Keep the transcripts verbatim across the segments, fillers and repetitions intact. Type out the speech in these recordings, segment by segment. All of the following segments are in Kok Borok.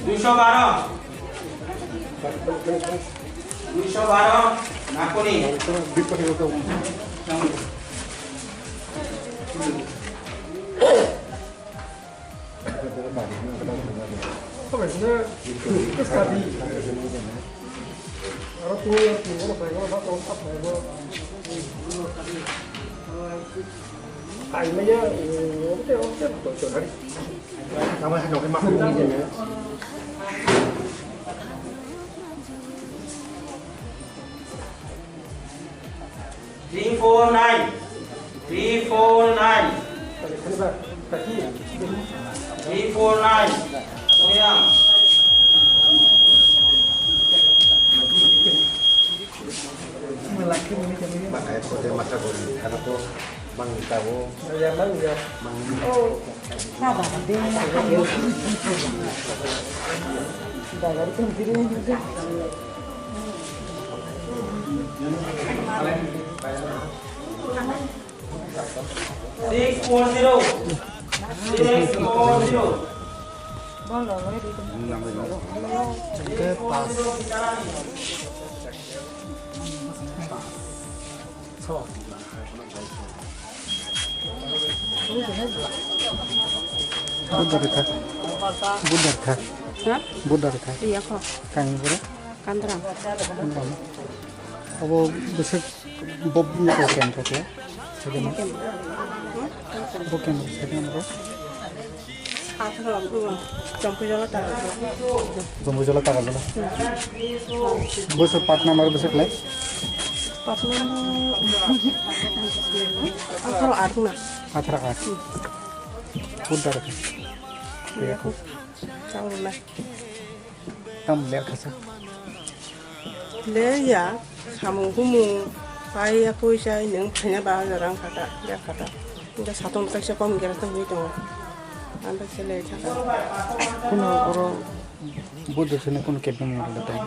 Duiso baro. Duiso baro. Nakoni. Three four nine. Three four nine. Three four nine. Soyang. Makai kote masa gori, ano ko bang tabo. Mangni. Six four zero. Six four zero. Buddha rikha. Buddha rikha. Ha? Buddha rikha. Iya kho. Kang bro. Kandram. Kandram. Abo besek bob ni ko kem ko ya. Bo kem. Bo kem ko. Atharo, um, Jampuijala Takarjala. Jampuijala Takarjala. Hmm. Bosor part number bosor lai? Part number atharo aat na. Atharo aat. Hmm. Buddha rikha. Iya kho. Chang rwla. Tam ler khasa. Ler ya, samung humung pai ya koi sai nung phanya ba hajar rang khata, ler khata. Inda satung kaisa kom gera tang hui tongo. Anda se ler khata. Kuno oro Buddha sene kuno kebeng moro da tai.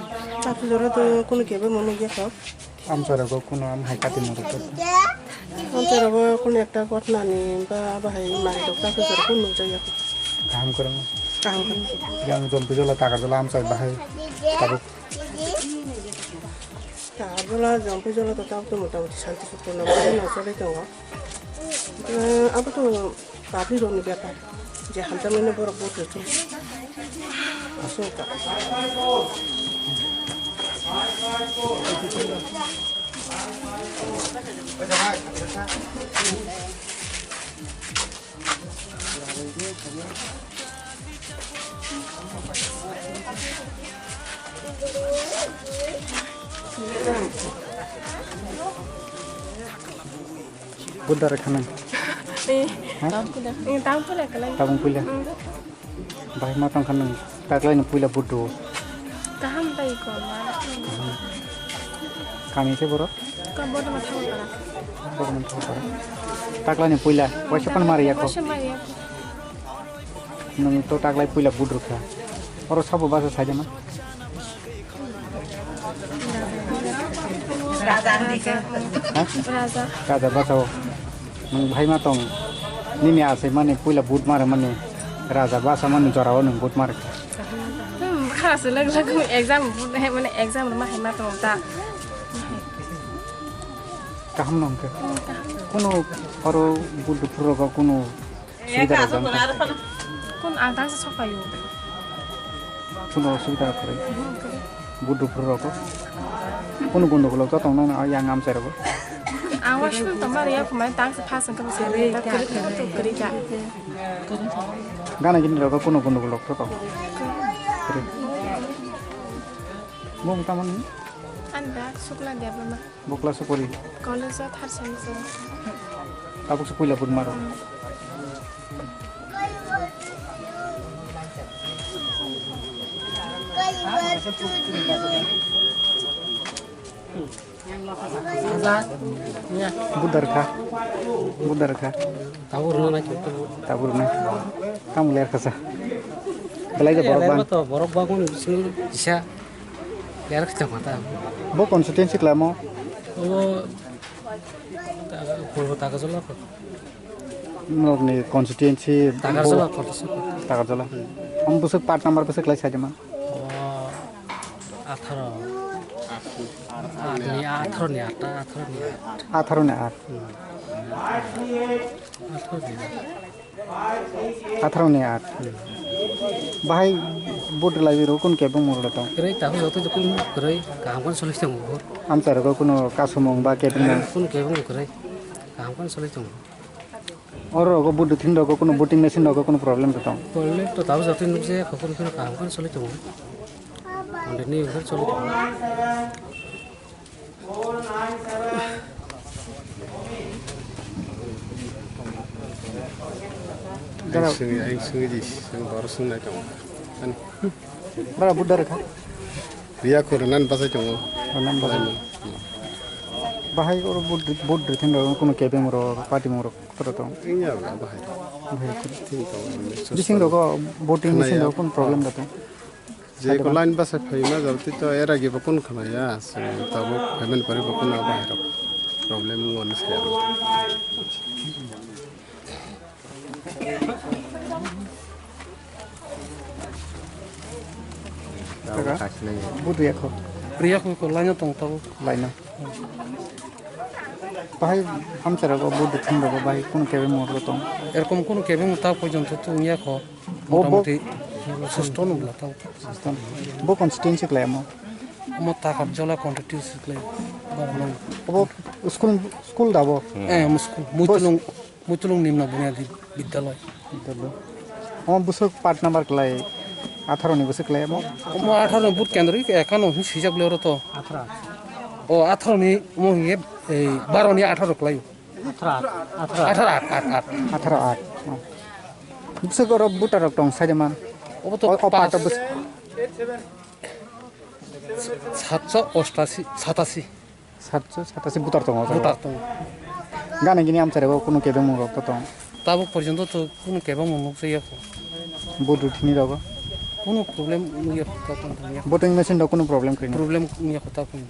Tapi jora to kuno kebeng moro ya kho. Amcharogo kuno am hai kati moro to. Amcharogo kuno ekta ghotnani ba bahai mari dokta kuchar kuno nukjak ya. Kaham kwrwng. Kaham kwrwng. Yang Jampuijala Takarjala amchai bahai tabuk. Takarjala Jampuijala to tabuk to motamoti santi sukurno bahai no choli tongo. Eh, abo to Public rokni bepar je hamjakmani borok vote rwkhe. Aswk ta. Buddha rikha nang. Eh, ha? Tabung puila. Eh, tabung puila kalai. Tabung puila. Hmm. Bahai ma tong kha nang. Taklai ni puila Buddha. Kaham tai ko ma. Kaham. Kami khe borok? Ka Borthoman Thakurpara. Borthoman Thakurpara. Taklai ni puila. Waisa pan mari ya ko. Waisa mari ya ko. Nung to taklai puila Buddha kha. Oro sabo basa sai jana. Raja. Ha? Raja. Raja basa o. Nwng bahai ma tong. Nini asai mani puila vote mare mani. Raja basa mani jora o nwng vote mare. Hmm, khara se lag lag exam vote hai mani exam ma hai ma tong ta. Kaham nong ke. Hmm, kaham. Kuno oro vote dupro ga kuno Subida rok jang tong. Kun ang tangsa sok paio. Kuno subida rok kwrwi. Budu phuru rok. Kuno gundugulok to tong nang yang amchai rok. Ang washroom tong mari ya kumai tangsa phas ang kama sari ta kwrwi kwrwi ta. Gana gini rok kuno gundugulok to tong. Kwrwi. Bo tamani? Anda sukla dia bama. Bo class o pori? College o third semester. Tabuk se puila vote maro. Budar kha. Budar kha. Tabur na na. Tabur na. Kamu ler khasa. Belai de borok bang. Borok bang bising kisa. Ler khasa mata. Bo constituency klamo. Bo Purbo Takarjala ko. Nokni constituency Takarjala bo-, Takarjala. Takarjala. Om bwswk part number bwswk lai saidi man. O atharo. Aat ni, atharo ni aat, atharo ni aat. Atharo ni aat. Atharo ni aat. Atharo ni aat. Bahai vote lai rw kun kebeng murle tong. Kwrwi tahu joto joto kwrwi kaham kan soli tong. Amchai rok kuno kasumung ba kebeng. Kun kebeng kwrwi kaham kan soli tong. Oro rogo voting rogo kuno voting machine rogo kuno problem to tong. Problem to tahu joto nukje kokon kuno kaham kan soli tong. Onde ni kan soli tong. Ang swngi, ang swngi di, ang boro swngnai tongo. Ani. Bara vote da rwkha? Riya ko rwnan bachai tongo. Rwnan bachai. Bahai oro vote, vote rwthwng rok kuno kebeng rok, party mung rok kotor tong? Iya, bahai. Bahai. Bising rogo voting machine rogo kuno problem da tong? Je ko line basa phaima jabti to era gi bo kun khna ya, so tabuk payment pore bo kun abo hai rok problem wngmani se aro. Taka? Budu ya ko. Priya ko ko line tong tabuk. Line. Bahai hamsa rogo budu thum rogo bahai kun kebe mor tong? Erkom kun kebe ta porjonto tu ya ko. Bo, bo. Motamuti susto nung la tau. Susto. Bo constituency klai amo? Amo Takarjala constituency klai. Bo nung. Obo school, school da bo? Eh, amo school. Muitulung, Muitulung Nimna Bunyadi Bidyalay. Bidyalay. Omo bwswk part number klai? Atharo ni bwswk klai amo? Omo atharo ni vote kendro, ekano hin sijak le oro to. Atharo. O atharo ni, omo hin, eh, baro ni atharo klai. Atharo, atharo. Atharo, atharo, atharo. Atharo, atharo. Bwswk oro voter rok tong saide man. Obo to o, o part pas. Bwswk. Satso ostashi, satasi. Satso satasi voter tongo. Voter tongo. Gana gini amchai rego kuno kebeng mung rok to tong? Tabuk porjonto to kuno kebeng mung nuk jaya ko. Vote rithini rogo? Kuno problem nuya ko ta tong ya. Voting machine rok kuno problem kri? Problem nuya ko ta kuno.